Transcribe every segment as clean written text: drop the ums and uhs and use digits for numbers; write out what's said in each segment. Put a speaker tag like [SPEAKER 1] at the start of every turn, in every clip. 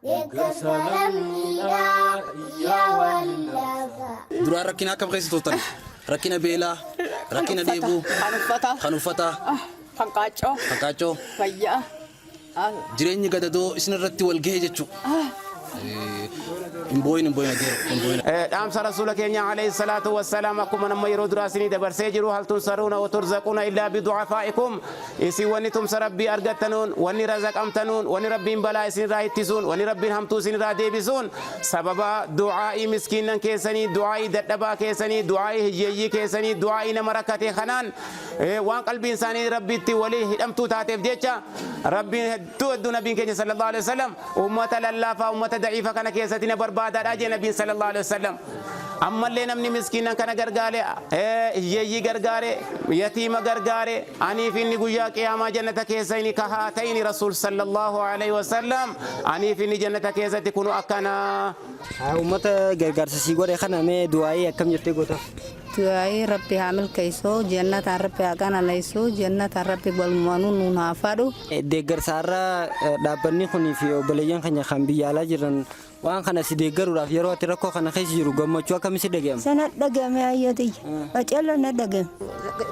[SPEAKER 1] Deeggarsa lammiidhaa iyyaa waliin laata.
[SPEAKER 2] Duraan rakkina akkam keessa turtan? Rakkina beelaa, rakkina dheebuu,
[SPEAKER 3] Kan uffataa,
[SPEAKER 2] kan uffataa,
[SPEAKER 3] kan qaaccoo,
[SPEAKER 2] kan qaaccoo.
[SPEAKER 3] Fayyaa.
[SPEAKER 2] Jireenyi gadadoo isin irratti wal gahe jechuudha. Hin boo'in, hin boo'in adeero, hin boo'in.
[SPEAKER 4] Dhaamsa Rasuula keenya alayhi salaatu wassalaam akkuma nama yeroo duraa isinii dabarsee jiru: hal tunsaruuna wa turzaquuna illaa bidu'afaa'ikum. Isin wanni tumsa Rabbii argattanuun, wanni razaqamtanuun, wanni Rabbiin balaa isinirraa ittisuun, wanni Rabbiin hamtuu isinirraa deebisuun sababa du'aa'ii miskiinnan keessanii, du'aa'ii dadhabaa keessanii, du'aa'ii hiyyeeyyii keessanii, du'aa'ii nama rakkate kanaan, waan qalbiin isaanii Rabbitti walii hidhamtuu taateef jecha. Rabbiin hedduu hedduu, nabiin keenya sallallahu alaihi wasallam ummata lallaafaa, ummata da'iifa kana keessatti na barbaadaadha jee nabiin sallallahu alaihi wasallam. Ammallee namni miskiinan kana gargaare, hiyyeeyyii gargaare, yatiima gargaare, aniif inni guyyaa qiyaamaa jannata keessa inni kahaa ta'ini. Rasuul sallallahu alaihi wasallam aniif inni jannata keessatti kunu akkana.
[SPEAKER 5] Uummata gargaarsa sii godhe kana mee du'aayii akkam jettee gootaaf?
[SPEAKER 6] Du'aayii Rabbi haa milkeessoo, jannataan Rabbi haa qananiisu, jannataan Rabbi walumaanuu nuun haa fadhu.
[SPEAKER 5] Deeggarsa har'a dhaabbanni kunii fi obboleeyyan keenya kan biyya alaa jiran waan kana si deeggaruudhaaf, yeroo ati rakkoo kana keessa jiru, gammachuu akkamii si dhaga'ama?
[SPEAKER 7] Sana dhagame ayyatiyya. Qacello na dhagame.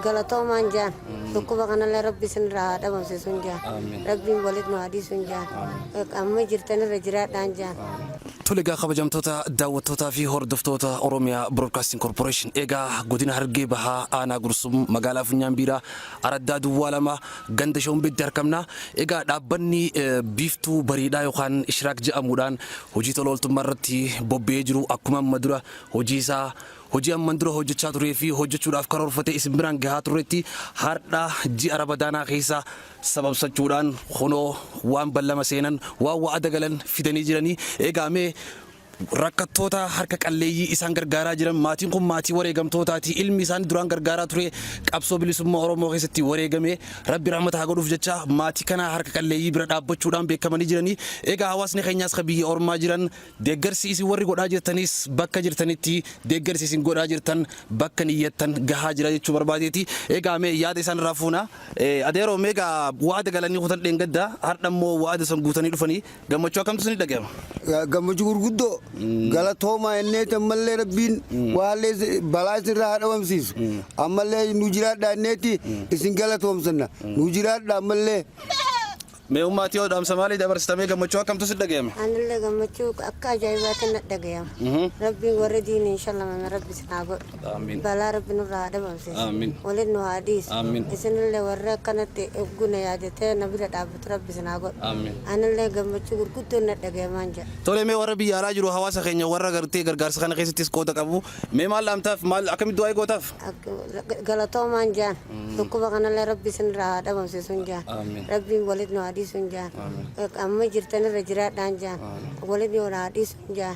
[SPEAKER 8] Galatoomaan jaan. Dhukkuba kanallee Rabbi isinirraa haa dhabamsiisuun jaan. Rabbiin walitti nu haa dhiisuun jaan. Amma jirtanirra jiraadhaan jaan.
[SPEAKER 2] Tole egaa, kabajamtoota daawwattootaa fi hordoftoota Oromiyaa Broadcasting Corporation, egaa godina Harargee Bahaa, aanaa Gursum, magaalaa Funyaan Biiraa, araddaa duwwaa 2, ganda Shoombeetti argamna. Egaa dhaabbanni Biiftuu Bariidhaa yookaan Ishiraak jedhamuudhaan hojii tola ooltummaa irratti bobba'ee jiru akkuma amma dura hojii isaa, hojii amman dura hojjechaa turee fi hojjechuudhaaf karoorfate isin biraan gahaa turretti, har'a ji'a Ramadaanaa keessa sababsachuudhaan kunoo waan ballama seenan, waan wa'ada galan fidanii jiranii. Egaa mee rakkattoota harka qalleeyyii isaan gargaaraa jiran, maatiin kun maatii wareegamtootaati. Ilmi isaan duraan gargaaraa ture qabsoo bilisummaa Oromoo keessatti wareegame. Rabbi rahmata haa godhuuf jecha maatii kana harka qalleeyyii bira dhaabbachuudhaan beekamanii jiranii. Egaa hawaasni keenyaas kan biyya ormaa jiran, deeggarsi isin warri godhaa jirtanis, bakka jirtanitti deeggarsi isin godhaa jirtan bakka niyyattan gahaa jira jechuu barbaadeeti. Egaa mee yaada isaan irraa fuuna. Adeeroo, mee egaa wa'ada galanii kutan dheengadda, har'a immoo wa'ada san guutanii dhufanii, gammachuu akkamtu isin dhaga'ama?
[SPEAKER 9] Gammachuu gurguddoo. Galatoomaa inneeti. Ammallee Rabbiin waallee balaa isinirraa haa dhabamsiisu. Ammallee nu jiraadhaa inneeti, isin galatoomsanna, nu jiraadhaa ammallee.
[SPEAKER 2] Mee ummaatii yoo dhaamsa maalii dabarsitamee, gammachuu akkamtu si dhaga'ame?
[SPEAKER 8] Anillee gammachuu akka ajaa'ibaatti na dhagayama. Rabbiin warra diiniin shallamame Rabbi isin haa godhu.
[SPEAKER 2] Amiin.
[SPEAKER 8] Balaa Rabbi nurraa haa dhabamsiisu.
[SPEAKER 2] Amiin.
[SPEAKER 8] Waliin nu haa dhiisu.
[SPEAKER 2] Amiin.
[SPEAKER 8] Isinillee warra akkanatti egguna yaadatee na bira dhaabbatu Rabbi isin haa godhu.
[SPEAKER 2] Amiin.
[SPEAKER 8] Anillee gammachuu gurguddoon na dhagayamaan jira.
[SPEAKER 2] Tole, mee warra biyya alaa jiru, hawaasa keenya warra gartee gargaarsa kana keessattis qooda qabu, mee maal dhaamtaaf? Maal, akkamitti du'aa gootaaf?
[SPEAKER 8] Galatoomaan jaan. Dhukkuba kanallee Rabbi isinirraa haa dhabamsiisuun jaan.
[SPEAKER 2] Amiin.
[SPEAKER 8] Rabbiin walitti nu haa dhiisuun jaan. Amma jirtanirra jiraadhaan jaan. Walitti nu haa dhiisuun jaan.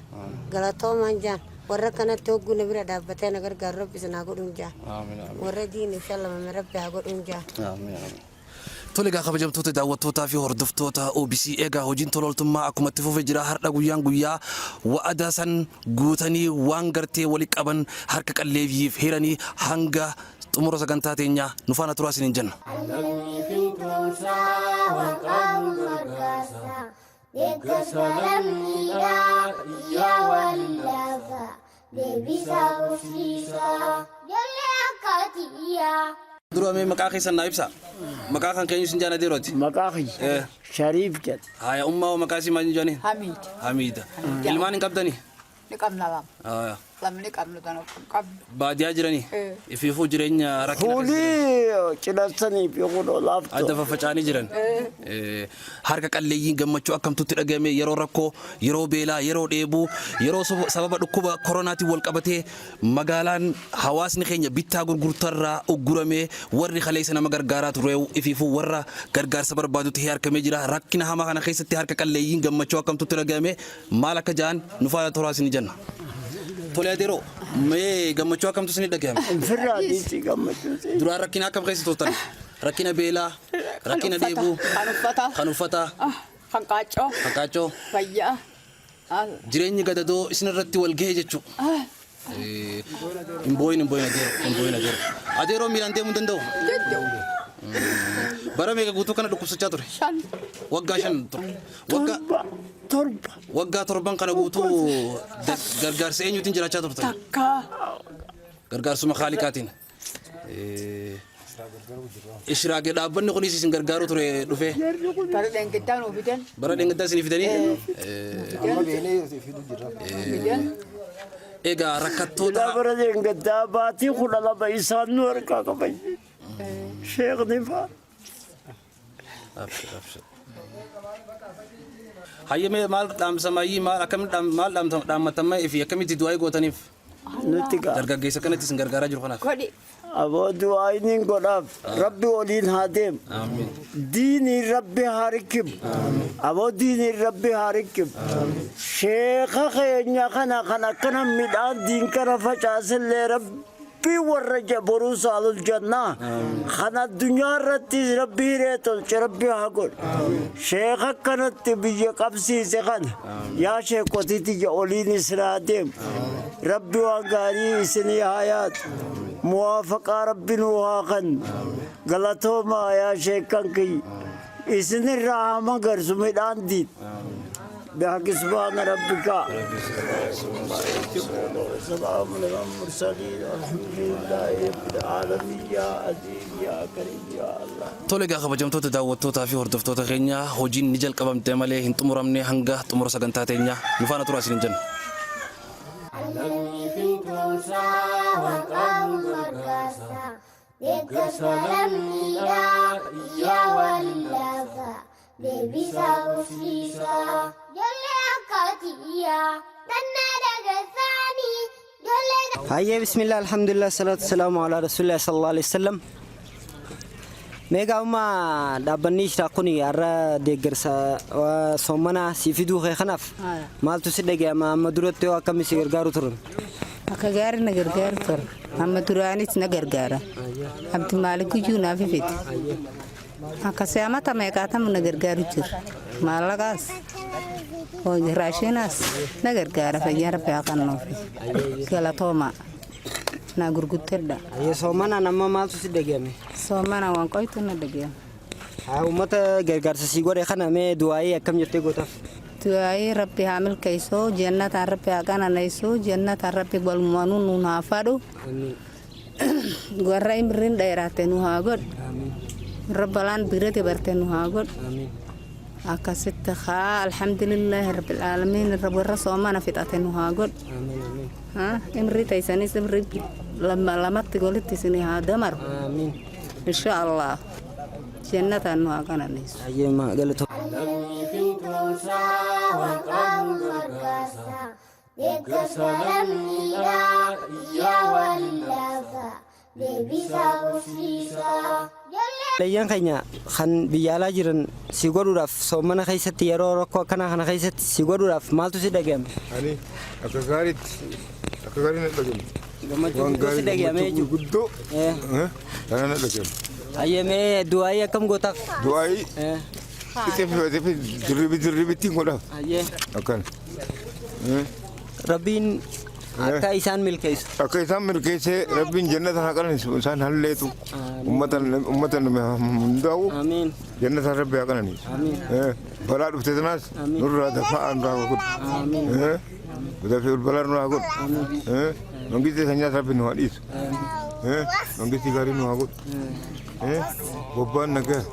[SPEAKER 8] Galatoomaan jaan. Warra kanatti hogguu na bira dhaabbatee na gargaaru Rabbi isin haa godhuun jaan. Warra diiniif shallamame Rabbi haa godhuun jaan.
[SPEAKER 2] Tole egaa, kabajamtoota daawwattootaa fi hordoftoota OBC, egaa hojiin tola ooltummaa akkuma itti fufee jira. Har'a guyyaan guyyaa wa'ada san guutanii waan gartee wali qaban harka qalleeyyiif hiranii, hanga xumura sagantaa teenyaa nu faana turaa isiniin jenna.
[SPEAKER 1] Lammiifi tumsaa waan qabu gargaarsa. Deeggarsa lammiidhaa iyyaa waliin laata. Deebisaa qubsiisaa. Ijoollee akka tiyyaa.
[SPEAKER 2] Dura mee maqaa keessan naa ibsa. Maqaa kan keenyu sin jaana deerooti?
[SPEAKER 10] Maqaa kiyya Shariif jedha.
[SPEAKER 2] Haya, ummaa maqaa isii maal jaanii?
[SPEAKER 3] Hamiid.
[SPEAKER 2] Hamiida. Ilmaan hin qabdanii?
[SPEAKER 3] Ni qabna lama.
[SPEAKER 2] Haya.
[SPEAKER 3] Lamni qabnu tana qabnu.
[SPEAKER 2] Baadiyaa jiranii?
[SPEAKER 3] Eh.
[SPEAKER 2] Ifiifuu jireenya rakkina keessa jiran.
[SPEAKER 10] Fuulii cidhasanii fi kunoo laaftu.
[SPEAKER 2] Adda faffaca'anii jiran. Harka qalleeyyiin gammachuu akkamtutti dhagahame yeroo rakkoo, yeroo beelaa, yeroo dheebuu, yeroo sababa dhukkuba koronaatiin wal qabatee magaalaan hawaasni keenya bittaa gurgurtarraa ugguramee, warri kaleessa nama gargaaraa ture ifiifuu warra gargaarsa barbaadu ta'ee argamee jira. Rakkina hamaa kana keessatti harka qalleeyyiin gammachuu akkamtutti dhagahame, maal akka ja'an nu faana turaa isin jenna. Tole adeeroo, mee gammachuu akkamtu isin dhagahame?
[SPEAKER 10] Firraa dhiisii gammachuu.
[SPEAKER 2] Duraan rakkina akkam keessa turtan? Rakkina beelaa, rakkina dheebuu,
[SPEAKER 3] Kan uffataa.
[SPEAKER 2] Kan uffataa,
[SPEAKER 3] Kan qaaccoo.
[SPEAKER 2] Kan qaaccoo.
[SPEAKER 3] Fayyaa.
[SPEAKER 2] Jireenyi gadadoo isin irratti wal gahe jechuudha. Hin boo'in, hin boo'in adeeroo, hin boo'in adeeroo. Adeeroo miilaan deemuu hin danda'u. Bara meeqa guutuu kana dhukkubsachaa ture?
[SPEAKER 3] 5.
[SPEAKER 2] Waggaa 5 ture. Waggaa
[SPEAKER 10] 7.
[SPEAKER 2] Waggaa 7n kana guutuu gargaarsa eenyuutiin jiraachaa turtan?
[SPEAKER 3] Takka.
[SPEAKER 2] Gargaarsuma Khaaliqaatiin. Ishraaqee dhaabbanni kunis isin gargaaruu ture dhufee.
[SPEAKER 3] Bara dheengaddaa nuu fidan.
[SPEAKER 2] Bara dheengaddaa isinii fidanii?
[SPEAKER 3] Fidan.
[SPEAKER 2] Egaa rakkattoota.
[SPEAKER 10] Ilaa bara dheengaddaa baatii 12 isaan nu harkaa qaban. Sheekni faa.
[SPEAKER 2] Abshir abshir. Hayyamee maal dhaamsa maayyii maal akkamitti maal dhaammattan fi akkamitti du'aa gootaniif?
[SPEAKER 10] Nutti gaa.
[SPEAKER 2] Dargaggeessa kanatti isin gargaaraa jiru kanaaf.
[SPEAKER 3] Godhi.
[SPEAKER 10] Aboo du'aayiniin godhaaf rabbi waliin haa deemu. Diiniin rabbi haa rikkibu. Aboo diiniin rabbi haa rikkibu. Sheeka keenya kana kan akkana midhaan diin kana facaasellee rabbi warra boruu saalul jannaa kan addunyaa irrattis rabbi hiree tolche rabbi haa godhu. Sheeka akkanatti biyya qabsiise kana yaa sheekotii tiyya oliin isin haa deemu. Rabbi waan gaarii isinii haa yaadu. Muwaafaqaa rabbi nuu haa kennu. Galatoomaa yaa sheekkan kiyya. Isinirraa haa magarsu midhaan diin. بحق سبحان ربك سلام على المرسلين والحمد لله رب العالمين يا عزيز يا كريم يا الله.
[SPEAKER 2] Tole egaa kabajamtoota daawwattootaa fi hordoftoota keenya, hojiin ni jalqabamte malee hin xumuramne. Hanga xumura sagantaa teenyaa nu faana turaa isiniin jenna.
[SPEAKER 1] Lammii fi tumsaa waan qabu gargaarsa. Deeggarsa lammiidhaa iyyaa waliin laata. Deebisaa qubsiisaa. Ijoollee akkaatiyyaa tannaa dagarsaanii. Ijoollee.
[SPEAKER 5] Hayyee, bismillah, alhamdulillah, salaatu salaamu ala rasuulillah sallallahu alaihi wasallam. Meegaa amma dhaabbanni Ishraaq kun har'a deeggarsa soommanaa si fiduu kee kanaaf maaltu si dhaga'ama? Amma duratti yoo akkamii si gargaaru turan?
[SPEAKER 6] Akka gaarii na gargaaru ture. Amma duraanis na gargaara. Abdi Maalik guyyuu naaf fide. Akkasii amata meeqaatamu na gargaaru jira. Maallaqaas raashinaas na gargaara, fayyaa rabbi haa kennuufi. Galatooma. Na gurguttedha.
[SPEAKER 5] Hayyee, soommanaan amma maaltu si dhaga'ame?
[SPEAKER 6] Soomana waan qoytu na dhaga'ame.
[SPEAKER 5] Haa, uummata gargaarsa si godhe kana mee du'aayii akkam jettee gootaaf?
[SPEAKER 6] Du'aayii rabbi haa milkeessu, jannataan rabbi haa qananiisu, jannataan rabbi walumaanuu nuun haa fadhu. Warra imriin dheeraate nu haa godhu. Warra balaan bira dabarte nu haa godhu. Akkasitti haa, alhamdulillaahi rabbil aalamiin, warra soomana fixate nu haa godhu. Imrii teessanis imrii lamatti golitti isin haa damaru. Insha Allah. Jannataan nu haa qananiisu.
[SPEAKER 5] Hayyee, galatoo.
[SPEAKER 1] Lammii fi tumsaa waan qabu gargaarsa. Deeggarsa lammiidhaa iyyaa waliin laata. Deebisaa qubsiisaa.
[SPEAKER 5] Leeyyan keenya kan biyya alaa jiran si godhuudhaaf soomana keessatti, yeroo rakkoo akkanaa kana keessatti si godhuudhaaf maaltu si dhaga'ame?
[SPEAKER 11] Ani akka gaariitti, akka gaarii na dhaga'ame.
[SPEAKER 5] Gammachuu guddoo si dhaga'ame jechuudha.
[SPEAKER 11] Guddoo kana na dhaga'ame.
[SPEAKER 5] Hayyee, mee du'aayii akkam gootaaf?
[SPEAKER 11] Du'aayii xixiqqee dirribi dirribittiin godhaaf.
[SPEAKER 5] Hayyee.
[SPEAKER 11] Akkana.
[SPEAKER 5] Rabbiin akka isaan milkeessu.
[SPEAKER 11] Akka isaan milkeessee rabbiin jannata haa qananiisu, isaan halleetu ummata ummata hundaa'u jannata rabbi haa qananiisu. Balaa dhufte tanaas nurraa dafaa nurraa godhu. Dafee balaa nurraa godhu. Mangistii sanyaas rabbi nu haa dhiisu. Mangistii gaarii nu haa godhu. Bobbaan nagaa,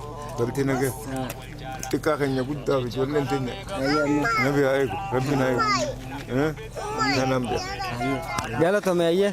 [SPEAKER 11] galtee nagaa. Xiqqaa keenya guddaa fi ijoolleen teenya nabi haa eegu, rabbi haa eegu. Kanaan beeku.
[SPEAKER 5] Galatome, hayyee.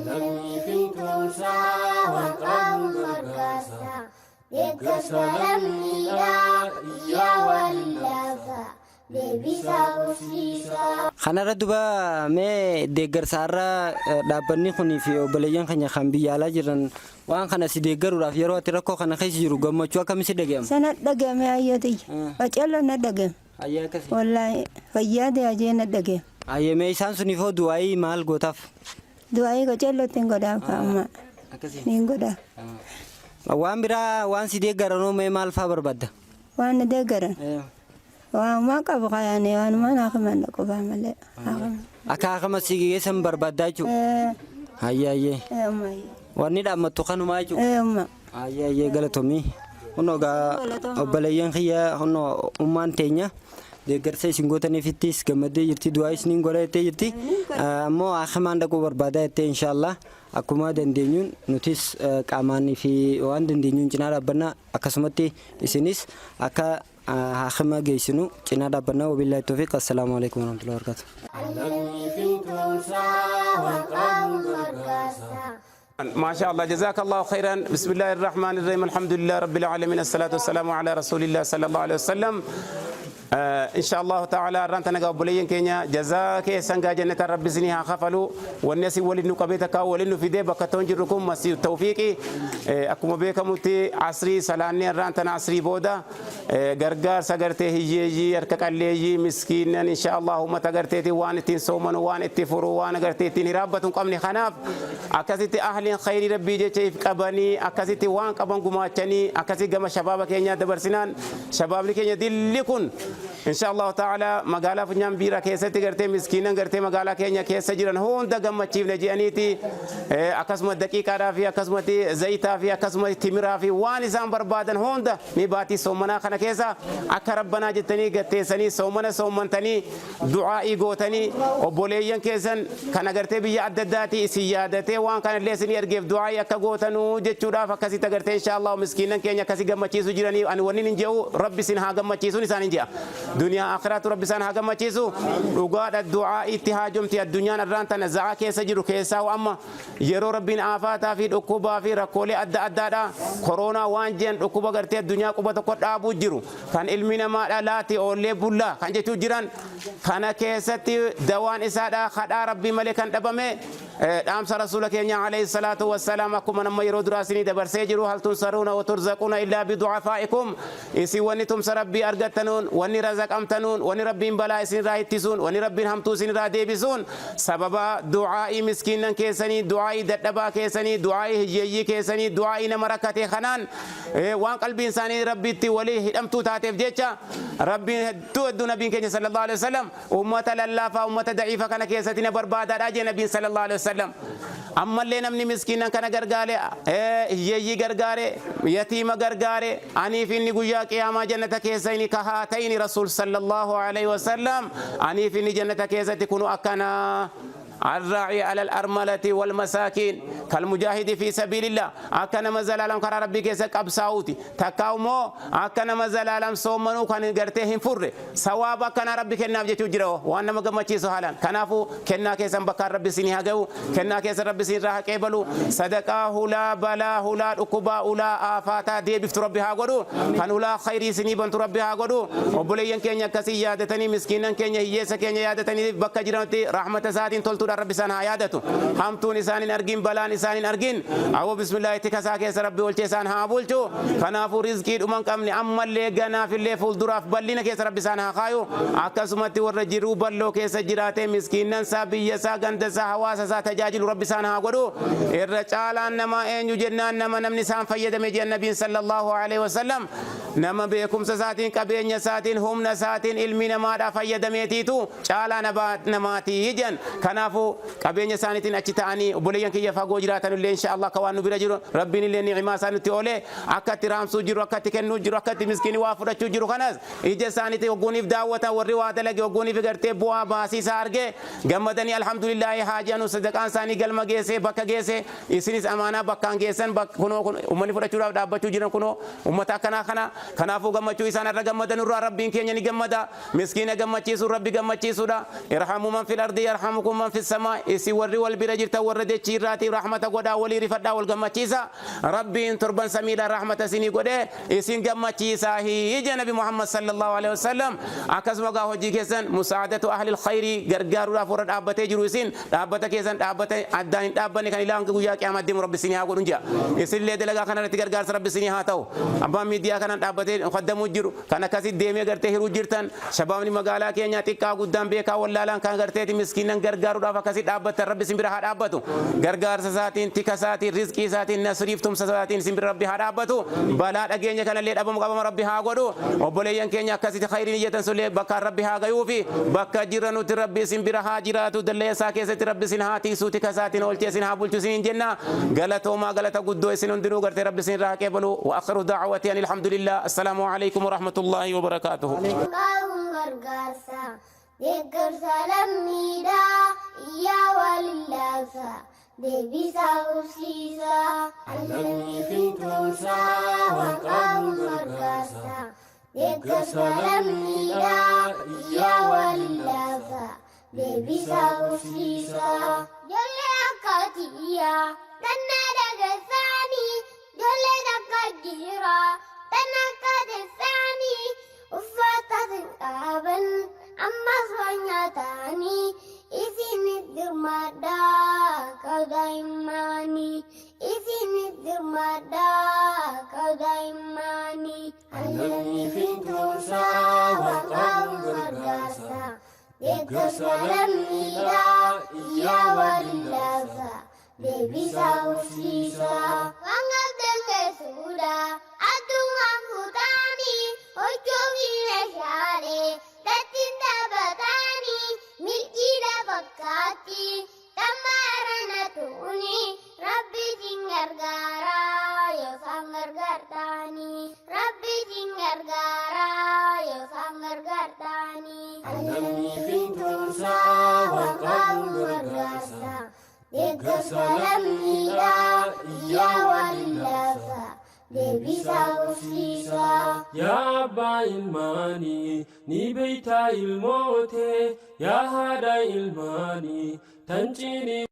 [SPEAKER 1] Lammii fi tumsaa waan qabu gargaarsa. Deeggarsa lammiidhaa iyyaa waliin laata. Deebisaa qubsiisaa.
[SPEAKER 5] Kanarra duba mee deeggarsa har'a dhaabbanni kunii fi obboleeyyan keenya kan biyya alaa jiran waan kana si deeggaruudhaaf, yeroo ati rakkoo kana keessa jiru gammachuu akkamii si dhaga'ama?
[SPEAKER 7] Sana dhaga'ame hayyatiyya. Qacello na dhaga'ame.
[SPEAKER 5] Hayyee, akkasii.
[SPEAKER 7] Wallaahi fayyaa ta'e na dhaga'ame.
[SPEAKER 5] Hayyee, mee isaan suniif hoo du'aayii maal gootaaf?
[SPEAKER 7] Du'aayii qacellotti hin godhaaf amma.
[SPEAKER 5] Akkasii.
[SPEAKER 7] Niin godhaaf.
[SPEAKER 5] Waan biraa waan si deeggaranoo mee maal faa barbaadda?
[SPEAKER 7] Waan na deeggaran. Waanuma qabu kayaanii waanuma naa himanna qofaa malee.
[SPEAKER 5] Akka akama si geessan barbaaddaa jechuudha. Hayyee hayyee. Wanni dhaammattu kanumaa jechuudha.
[SPEAKER 7] Umma.
[SPEAKER 5] Hayyee hayyee, galatoomii. Kunoo gaa obboleeyyan kiyya, kunoo ummaan teenya deeggarsa isin gootaniifittis gammaddee jirti, du'aa isiniin godha jettee jirti. Ammoo hakimaan dhaquu barbaadaa jettee. Inshaallah akkuma dandeenyuun nutis qaamaan fi waan dandeenyuun cinaa dhaabbanna, akkasumatti isinis akka hakima geessinu cinaa dhaabbanna. Wabillahi tawfiiq, assalaamu alaikum warahmatullahi wabarakatuh.
[SPEAKER 1] Lammii tumsaa waan qabu gargaarsa.
[SPEAKER 4] ما شاء الله، جزاك الله خيرا. بسم الله الرحمن الرحيم، الحمد لله رب العالمين، الصلاة والسلام على رسول الله صلى الله عليه وسلم. إن شاء الله تعالى رانت نغا بولين كينيا جزاك سنغا جنة رب سني ها خفلو والناس ولن قبيتك ولن في دي بكتون جركم مسيح التوفيقي. Akkuma beekamutti asrii salaanni irraan asrii booda gargaarsa gartee hiyyeeyyii, harka qalleeyyii, miskiinan, insha Allah uummata garteeti waan ittiin sooman, waan itti furu, waan gartee ittiin hiraabbatu hin qabne kanaaf akkasitti ahliin khayrii rabbii jecha if qabanii akkasitti waan qaban gumaachanii akkasi gama shabaaba keenya dabarsinaan, shabaabni keenya dilli kun insha Allah ta'ala magaalaa Funyaan Biiraa keessatti gartee miskiinan gartee magaalaa keenya keessa jiran hunda gammachiifne jedhaniiti akkasuma daqiiqaadhaa fi akkasumatti zayitaa fi akkasuma timiraa fi waan isaan barbaadan hunda ni baatii soomanaa kana keessa akka rabbanaa jettanii gatteessanii soomana soomantanii du'aa'ii gootanii obboleeyyan keessan kan agartee biyya adda addaatii isin yaadatee waan kana illee isin ergeef du'aa'ii akka gootanuu jechuudhaaf akkasitti agartee insha Allah miskiinan keenya akkasii gammachiisu jiranii. Ani wanni hin je'u, rabbi isin haa gammachiisuun isaan hin je'a, duniyaa akhiraatu rabbi isaan haa gammachiisu. Dhugaadha, du'aa itti haajomti addunyaan irraan tana za'aa keessa jiru keessaa amma yeroo rabbiin aafaataa fi dhukkubaa fi rakkoolee adda addaadha, koronaa waan jiran, dhukkuba gartee addunyaa quba tokko dhaabuu jiru kan ilmi namaadha laati oollee bullaa kan jechuu jiran kana keessatti dawaan isaadha kadhaa rabbii malee kan dhabame. Dhaamsa rasuula keenya alayhi salaatu wassalaam akkuma nama yeroo duraa isinii dabarsee jiru, هل تنصرون وترزقون إلا بضعفائكم. Isin wanni tumsa rabbii argattanuun, wanni razaqamtanuun, wanni rabbiin balaa isin irraa ittisuun, wanni rabbiin hamtuu isin irraa deebisuun sababa du'aa'ii miskiinan keessanii, du'aa'ii dadhabaa keessanii, du'aa'ii hiyyeeyyii keessanii, du'aa'ii nama rakkate kanaan waan qalbiin isaanii rabbiitti walii hidhamtuu taateef jecha rabbiin hedduu hedduu nabiin keenya sallallahu alaihi wasallam ummata lallaafaa, ummata da'iifa kana keessatti na barbaadaadha jee nabiin sallallahu alaihi wasallam. Ammallee namni miskiinan kana gargaare, hiyyeeyyii gargaare, yatiima gargaare, aniif inni guyyaa qiyaamaa jannata keessa inni kahaa ta'ini rasuul sallallahu alaihi wasallam aniif inni jannata keessatti kunu akkana الراعي على الأرملة والمساكين كالمجاهد في سبيل الله. Akka nama zalaalam karaa rabbii keessa qabsaa'uuti, takkaa immoo akka nama zalaalam soommanuu kan gartee hin furre sawaaba akkanaa rabbi kennaaf jechuu jira. Waan nama gammachiisu haalaan. Kanaafuu kennaa keessan bakkaan rabbi isinii haa ga'u, kennaa keessan rabbi isin irraa haa qeebalu. Sadaqaa hulaa balaa, hulaa dhukkubaa, hulaa aafaataa deebiftu rabbi haa godhu, kan hulaa khayrii isinii bantu rabbi haa godhu. Obboleeyyan keenya akkasii yaadatanii, miskiinan keenya, hiyyeessa keenya yaadatanii bakka jiranitti rahmata isaatiin toltuudhaan rabbi isaan haa yaadatu, hamtuun isaan hin argin, balaan isaan hin argin. Awwa, bismillaahi, tikasaa keessa rabbi olchee isaan haa bulchu. Kanaafuu rizqii dhuma hin qabne ammallee ganaafillee fuulduraaf bal'ina keessa rabbi isaan haa kaayu. Akkasumatti warra jiruu bal'oo keessa jiraatee miskiinnan isaa, biyya isaa, ganda isaa, hawaasa isaa tajaajilu rabbi isaan haa godhu. Irra caalaan nama eenyu jennaan, nama namni isaan fayyadame jedhan nabiin sallallahu alaihi wasallam. Nama beekumsa isaatiin, qabeenya isaatiin, humna isaatiin ilmi namaadhaa fayyadameetiitu caalaa namaatii jedhan. Kanaafuu qabeenya isaaniitiin achi ta'anii obboleeyyan kiyya fagoo jiraatan illee insha Allah akka waan nu bira jiru rabbiin illee ni'imaa isaa nutti oolee akka itti raamsuu jiru, akka itti kennuu jiru, akka itti miskiinii waa fudhachuu jiru kanas ija isaaniitiin hogguuniif daawwatan, warri waa dalage hogguuniif gartee bu'aa baasii isaa argee gammadanii alhamdulillaahi haa jedhanu. Sadaqaan isaanii galma geessee bakka geesse, isinis amaanaa bakkaan geessan. Kunoo uummanni fudhachuudhaaf dhaabbachuu jiran kunoo ummata akkanaa kana. Kanaafuu gammachuu isaan irra gammadan irraa rabbiin keenya ni gammada. Miskiina gammachiisuun rabbi gammachiisuudha. ارحموا من في الأرض يرحمكم من في السماء. Isin warri wal bira jirtan warra dachii irraatiif rahmata godhaa, walii rifadhaa, wal gammachiisa. Rabbiin torban samiidhaan rahmata isinii godhee isin gammachiisaa hija nabi Muhammad sallallahu alaihi wasallam. Akkasuma gaa hojii keessan مساعدة أهل الخير gargaaruudhaaf warra dhaabbatee jiru, isin dhaabbata keessan dhaabbata addaan hin dhaabbanne kan ilaa hanga guyyaa qiyaamaa deemu rabbi isinii haa godhun jea. Isinillee dalagaa kana irratti gargaarsa rabbi isinii haa ta'u. Abbaan miidiyaa kanaan dhaabbatee mukaddamuu jiru kan akkasi deemee gartee hiruu jirtan, shabaabni magaalaa keenyaa xiqqaa guddaan, beekaa wallaalaan kan garteeti miskiinan gargaaruudhaaf. Islaamumaaf akkasi dhaabbattan Rabbi isin bira haa dhaabbatu. Gargaarsa isaatiin, tika isaatiin, rizqii isaatiin, nasriif tumsa isaatiin isin bira Rabbi haa dhaabbatu. Balaa dhageenya kanallee dhabamu qabama Rabbi haa godhu. Obboleeyyan keenya akkasitti khayriin iyyatan sullee bakkaan Rabbi haa gayuufi bakka jiranutti Rabbi isin bira haa jiraatu. Dallee isaa keessatti Rabbi isin haa tiisu, tika isaatiin oolchee isin haa bulchu isiniin jenna. Galatoomaa galata guddoo isin hundinuu gartee Rabbi isin irraa haa qeebalu. Wa akhiru da'awati ani alhamdulillah. Assalaamu alaikum wa rahmatullahi wa barakaatuhu.
[SPEAKER 1] Qabuun gargaarsa deeggarsa lammiidhaa iyyaa walillaasa deebisaa qubsiisa. Lammii fintoomsaa waan qabuun gargaarsa deeggarsa lammiidhaa iyyaa walillaasa deebisaa qubsiisa. Ijoollee akka tiyyaa tanna dagarsaanii ijoollee takka jira tan akka teessaanii uffata sin qaban ammas waan nyaatanii isinis dirmadhaa qabdaa isinis dirmadhaa qabdaa himmaanii. Lammii fintoomsaa waan qabuun gargaarsa deeggarsa lammiidhaa iyyaa walillaasa deebisaa qubsiisa. Waan qabdan keessuudha addungaan fuutaanii hojjoo fi meeshaalee dattiin taphatanii milkiidha fakkaatti tammaarana tuuni Rabbi sin gargaara yoo isaan gargaartaanii Rabbi sin gargaara yoo isaan gargaartaanii. Lammii fintoomsaa waan qabuun gargaarsa deeggarsa lammiidhaa iyyaa walillaasa deebisaa qubsiisa.
[SPEAKER 12] Yaa abbaa ilmaanii ni beeytaa ilmootee, yaa haadha ilmaanii tan ciini.